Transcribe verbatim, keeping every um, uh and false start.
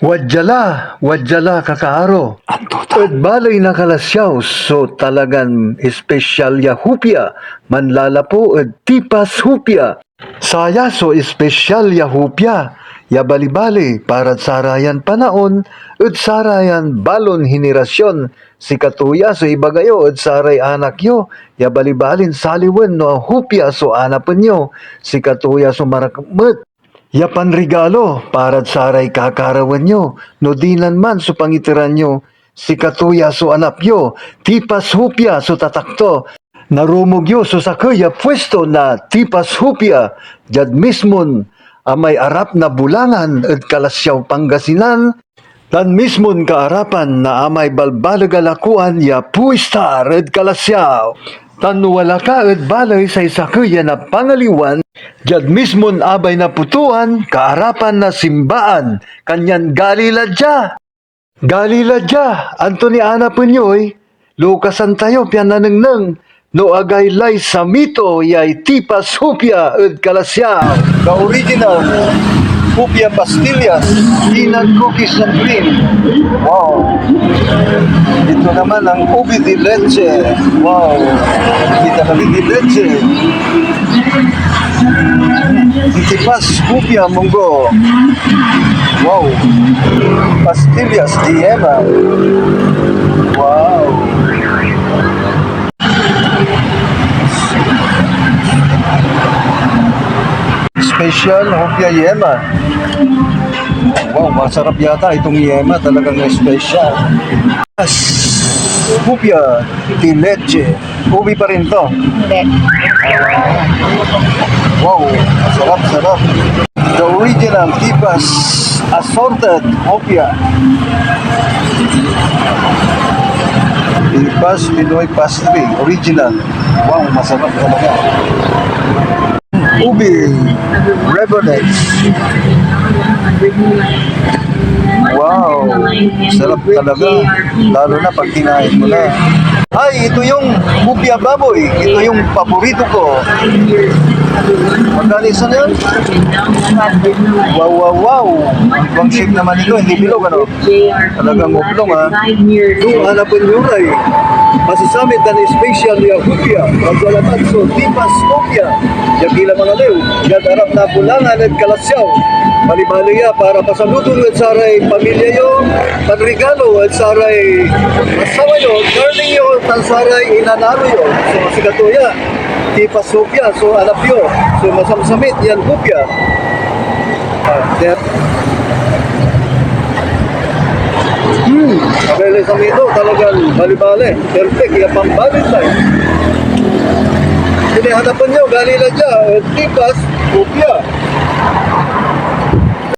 Wadya la, wadya la, kakaaro. Anto tan? Ed baley na Calasiao so talagan espesyal ya hopia, manlalapu ed Tipas Hopia. Saya so espesyal ya hopia ya balibali parad sarayan panaon ed sarayan balon henerasyon. Sikato ya so ibaga yo ed saray anak yo ya balibalin saliwen no hopia so anapen yo. Sikato ya so marakep met ya panrigalo parad saray kakarawen yo no dinan man so pangiteran yo. Sikato ya so anap yo, Tipas Hopia so tatak to. Narumog yo so sakey a puesto na Tipas Hopia diad mismon amay arap na Bulangan ed Calasiao, Pangasinan, tan mismon kaarapan na amay balbaleg a lakoan ya Puistar ed Calasiao. Tan no wala ka ed baley say sakey ya napangaliwan, diad mismon abay na putoan, kaarapan na simbaan, kanyan gali la dia! Gali la dia, anto ni anapen yoy lukasan tayo pian nanengneng no agaylay samito yay Tipas Hopia ed Calasiao. The original Hopia pastillas, peanut cookies and cream. Wow! Ito naman ang ube de leche. Wow! Kita kami de leche. Tipas Hopia, munggo. Wow. Pastillas de yema. Wow. Special hopia yema. Wow, masarap yata itong yema. Talagang special. Hopia de leche. Ube pa rin to. Hindi. Wow, sarap, sarap. The original Tipas assorted hopia. Tipas Pinoy pastry, original. Wow, masarap talaga. Ube, Reverend. Wow, sarap talaga. Lalo na pag kinain mo na. Ay, ito yung hopia baboy. Ito yung paborito ko. Magkano isa na yun? Wow, wow, wow. Ibang shape naman ito. Hindi bilog, ano? Talagang oblong, ha? Kung anapen yo ray masasamit tan espesyal ya hopia, maglalapat so Tipas Hopia. Diad kila mangaliw, diad arap na Bulangan ed Calasiao. Balibali ya para pasalubong ed saray pamilya yo, panregalo ed saray asawa yo, darling yo, tan saray inanaro yo. So, sikato ya, Tipas Hopia, so anap yo. So, masamsamit yan hopia. Ah, there. Hmm, abay, sa ito, talagang balibali. Perfect, ya pang-Valentine. Kung anapen yo, gali la dia, eh, Tipas Hopia.